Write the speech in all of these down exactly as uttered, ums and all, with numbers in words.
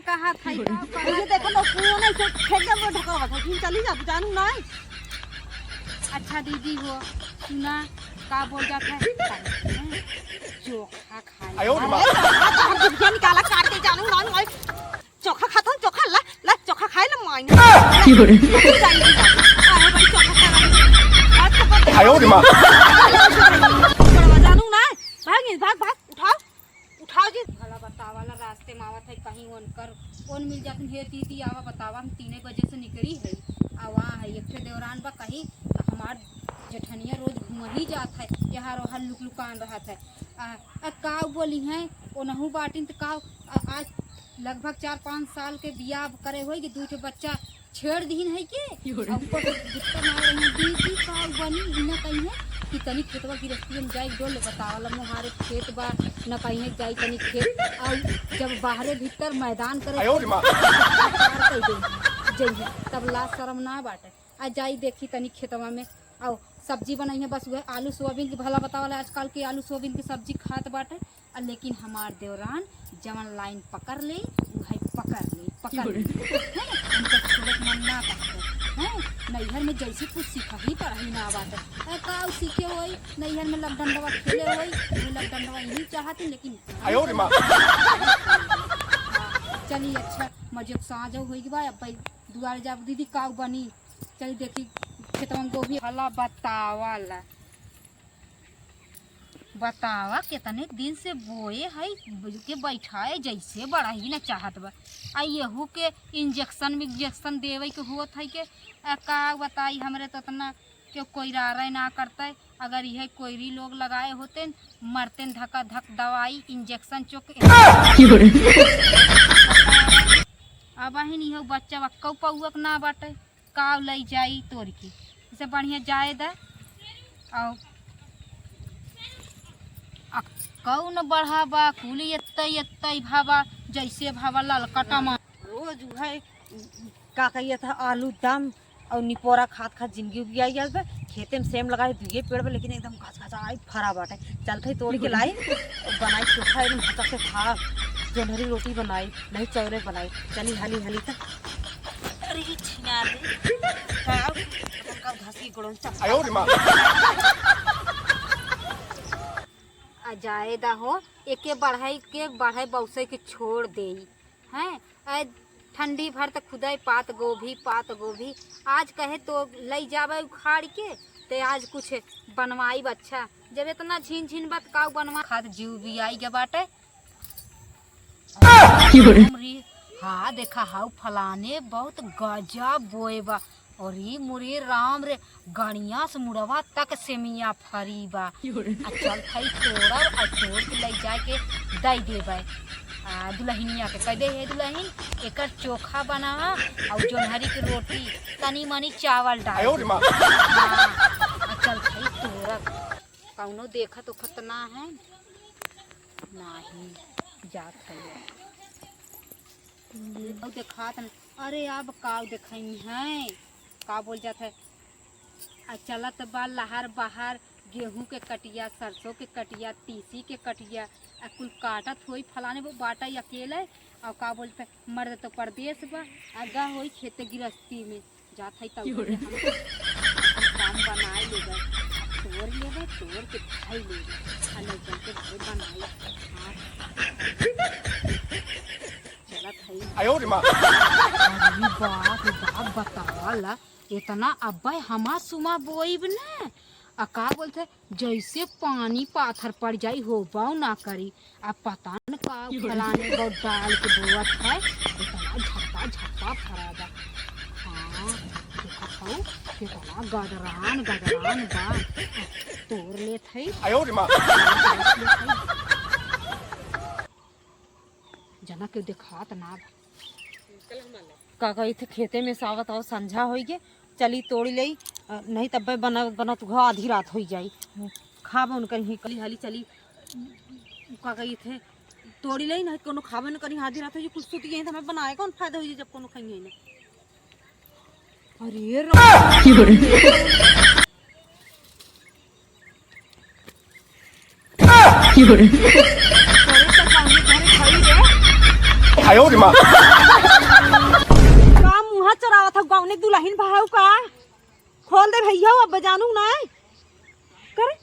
कहा था, का कहा ये था? देखो ना, कुआं में से फेंक दे, वो ढका हुआ था, फिर चली जा, जानू ना। अच्छा दीदी हो, सुना, का बोल जात है? चोखा खाए। आयो रे माँ। अरे, चोखा तो हम दुनिया निकाला, काट दे, जानू ना, ना। चोखा खाता हूँ, चोखा ला, ला, चोखा खाए ना, माई। की हो रे? अरे भाई, चोखा खा रहा है। आज तो आयो रे माँ। जानू ना, भाग, भाग, भाग, उठाओ। उठाओ जी। भला बतावा ला, रास्ते में आवत है, कहीं ओनकर ओन मिल जात, "हे दीदी, आवा बतावा, हम तीने बजे से निकली है, आवा है, एक ठे देवरान बा कहीं, हमार जेठनिया रोज घुमही जात है, यहाँ रोहर लुकलुकान रहत है।" आ, आ, काऊ बोली हैं, ओनहु बाटिन त काऊ, आ, आज लगभग चार पाँच साल के बियाह करे होई कि दुइ ठे बच्चा छेड़ दीन है के? योरे। आ ऊपर से गुस्सा ना रही, दीदी का बनी, ई ना कही है कि तनी खेतवा गिरस्ती में जाई, डोल बतावला, मोहारे खेत बा, ना कही है जाई तनी खेत। आ जब बाहरे भीतर मैदान करे आयो रे माँ। जइहे, तब लाज शरम ना बाटे। आ जाई देखी तनी खेतवा में, आओ सब्जी बनाई है, बस वह आलू सोयाबीन के, भला बतावला, आजकल के आलू सोयाबीन के सब्जी खात बाटे। आ लेकिन हमार देवरान जवन लाइन पकड़ ले, उहै पकड़ ले, पकड़ ले। हैं? उनका छोड़े के मन ना करते। हैं? नैहर में जैसे कुछ सीखही पढ़ही ना बाटे। ए, का उ सीखे होई? नैहर में लग डंडवा खेले होई, उहै लग डंडवा यही चाहती, लेकिन आयो रे माँ। चली, अच्छा, मजे के साँझ होई गई बा, अब भाई दुआरे जाब, दीदी, काऊ बनी? चली देखी, खेतवा में गोभी। भला बतावला। बतावा, केतने दिन से बोए है, के बैठाए जैसे बढ़ही न चाहत बा। आ यहू के इंजेक्शन विंजेक्शन देवे के होत है के, आ, का बताई, हमरे तो इतना के कोई रारे ना करते। अगर यह कोयरी लोग लगाए होते, मरते धका धक दवाई, इंजेक्शन चोक। अब अहिन इहो बच्चा वक्कौ पौअक ना बाटे। काव लई जाई तोड़ के, इसे बढ़िया जाए दा। अउ आ कौन बढ़ावा, कुल एत्तै एत्तै भावा, जैसे भावा ललका टमाटर। रोज उहै, का कहिए था, आलू दम अउ निपोरा खात खात जिंदगी उबियाई गल बा। खेते में सेम लगाए दुइये पेड़ बा, लेकिन एकदम घचघचाई फरा बाटे। चल खाई तोड़ के लाई, बनाई चोखा, एकदम भचक से खा, जोंधरी रोटी बनाई, नहीं चौरे बनाई। चली हाली हाली तक। अरे, ई छिनार रे। का? अपन का घासी गोड़न चल। आयो रे माँ। आ जाए दा हो, एके बढ़ाई के बढ़ाई बौसे के छोड़ देई। हैं? ऐ ठंडी भर त खुदाई पात गोभी, पात गोभी। आज कहे तो लई जाबे उखाड़ के, ते आज कुछ बनवाई अच्छा। जब इतना झिन झिन बात काऊ बनवा खात जीव भी आई गया बाटे। की हो रे? हमरी, हाँ, देखा, हाउ फलाने बहुत गजब बोए बा। अरे मोरे राम रे, गणिया से मुड़वा तक सेमिया फरी बा। की हो रे? आ चल थई तोड़ब, आ तोड़ के लई जाके दई देबे। आ दुलहिनिया के कह दे, "हे दुलहिन, एकर चोखा बनावा, अउ जोन्हरी के रोटी, तनी मनी चावल डाल आयो रे दे।" माँ। हाँ, आ चल थई तोड़ब। कौनो देखत उखत ना है, नाही जात है। अउ देखात न, अरे अब काव देखई है, का बोल जात है, आ चलत बा लहर बहर, गेहूं के कटिया, सरसों के कटिया, तीसी के कटिया, आ कुल काटत होई फलाने वो बाटा अकेले, अउ का बोलते मर्द तो परदेस बा, आ गा होई खेते गिरस्ती में। जात है तब की हो रे? हम काम बनाए लेबे, तोड़ लेबे, तोड़ के खाई लेबे, आ लइकन के घरे बनाई। हाँ। चलत है। आयो रे माँ। अरे बाप रे बाप, बतावा ला, इतना अब्बे हमा सुमा बोइब ने, आ का बोलते, जैसे पानी पाथर पड़ जाई, होबो ना करी। आ पता न का फलाने गो डाल के बोअत है, इतना झप्पा झप्पा फरा बा। हाँ, देखत हऊ, कितना गदरान गदरान बा। तोड़ लेत है। आयो रे माँ। जना के देखात ना बा। का कही थे, खेते में से आवत आवत संझा होई गे, चली तोड़ी लेई, अ, नहीं तब्बे बना, बनत हुआ आधी रात होई जाई। खाब उनकर ही कली हाली चली, का कही थे, तोड़ी लेई, नहीं कोनो खाबे न करी, आधी रात होई, कुछ सूती गई, तो हमें बनाए कौन फायदा होई जब कोनो खाई ना। अरे राम। की हो रे? की हो रे? अरे तो कौनो घर खाई रे। आयो रे माँ। का मुँह चोरावत हौ, गौने दुलहिन भा हौ का? खोल दे भैया, अब जानू ना। करे,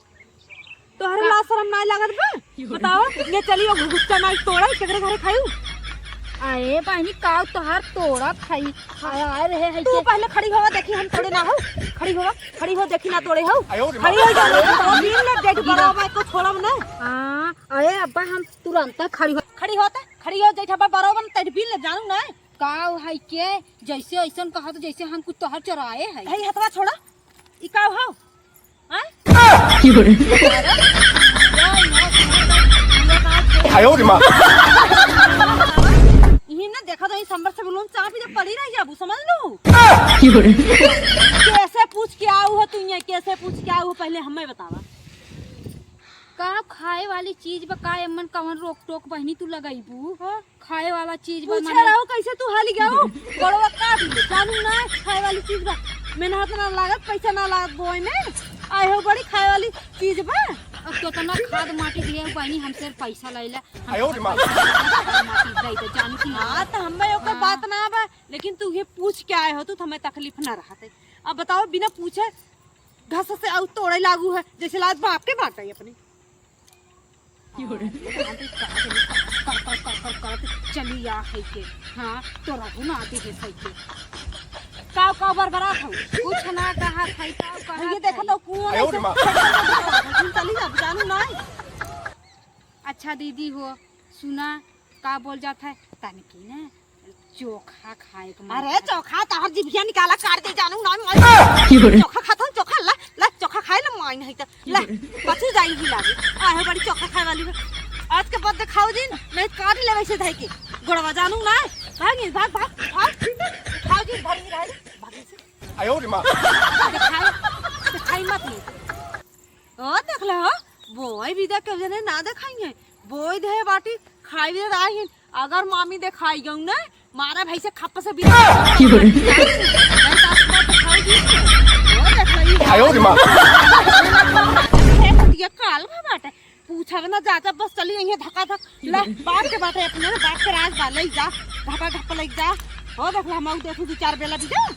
तोहरे लाज शरम नाय लागत बा? बतावा, ये चली वो घुघुच्चा नाय तोड़ा, केकरे घरे खायू? अरे बहिनी, काव तोहार तोड़ा खाई? हाय, हाय रे, है तू के? पहले खड़ी होवा, देखी हम तोड़े ना हौ। खड़ी होवा, खड़ी हो, देखी ना तोड़े हौ। आयो रे खड़ी हो जा, तो बीन ले, देख बराबर को छोड़ब ना। हाँ, अरे अब्बा, हम तुरंत खड़ी हो। खड़ी होते, खड़ी हो, जैठा बा बराबर तेरी बीन ले, जानू ना। काव है के? जैसे ऐसन कहा तो जैसे हम कुछ तोहर चोराए है। है हथवा छोड़ा, ई काव हौ? हाँ? आयो रे माँ। इही ना देखा तो ई संबर से बोलूं, चाप ही जब पड़ी रह जाबू, समझ लू। कैसे पूछ के आऊ हो तू ये, कैसे पूछ के आऊ हो, पहले हमें बतावा। का खाए वाली चीज बा, का एमन कवन रोक टोक बहिनी तू लगैबू? हाँ? खाए वाला चीज बा, पूछे माने रहो कैसे तू हाली गयो? बड़वा काट ले, जानू ना खाए वाली चीज बा। मेहनत ना लागत, पैसा ना लागत बोए में। आए हो बड़ी खाए वाली चीज बा। अब केतना खाद माटी दिए बहिनी, हमसे पैसा लैला। हम आयो रे माँ। खाद माटी दे दे, जानू कि ना? हाँ, तो हमें ओकर हाँ। बात ना बा, लेकिन तू ये पूछ के आए हो, तू तो हमें तकलीफ ना रहते। अब बताओ, बिना पूछे घास से आऊ तोड़े लागू है, जैसे लाज बाप के बात है अपनी। कर, कर, कर, कर, कर, चली आ है के। हाँ, तो रहू ना आती है सही के। काव, काव बरबरात हौ? कुछ ना कहा था, काव कहा ये देखो था? तो कुआं आयो रे माँ। चली जा, जानू ना। अच्छा दीदी हो, सुना, का बोल जात है? तनकी ना चोखा खाए के मन अरे करत। चोखा तोहर जिभिया निकाला काट दे जानू ना। चोखा खात हन, चोखा ला, ला चोखा खाए ला माई नहीं त ला पचू जाई ही लागे। आहे बड़ी चोखा खाए वाली बा। आज के बाद देखाओ जिन, नहीं काट ले वैसे धई के। गोड़वा जानू ना। भाग भाग भाग भाग। खाओ जिन भर ही रहे। भाग से। आयो रे माँ। दिखाई, दिखाई मत ले। ओ देख ले हो, बोई भी देख के जने ना देखाई है। बोई दे बाटी खाई भी रही। अगर मामी देखाई गऊ ना, मारा भाई से खप से भी। की बोले? नहीं तो आपको दिखाई दी। ओ देख ले। आयो रे माँ। ये कुटिया काल में बाटे। पूछा ना जाता, बस चली यहीं धक्का धक। ला, बाप के बाटे अपने, बाप के राज बा, ले जा। धक्का धक ले जा। हो देख ले, हम आऊ देखू दो चार बेला भी जा।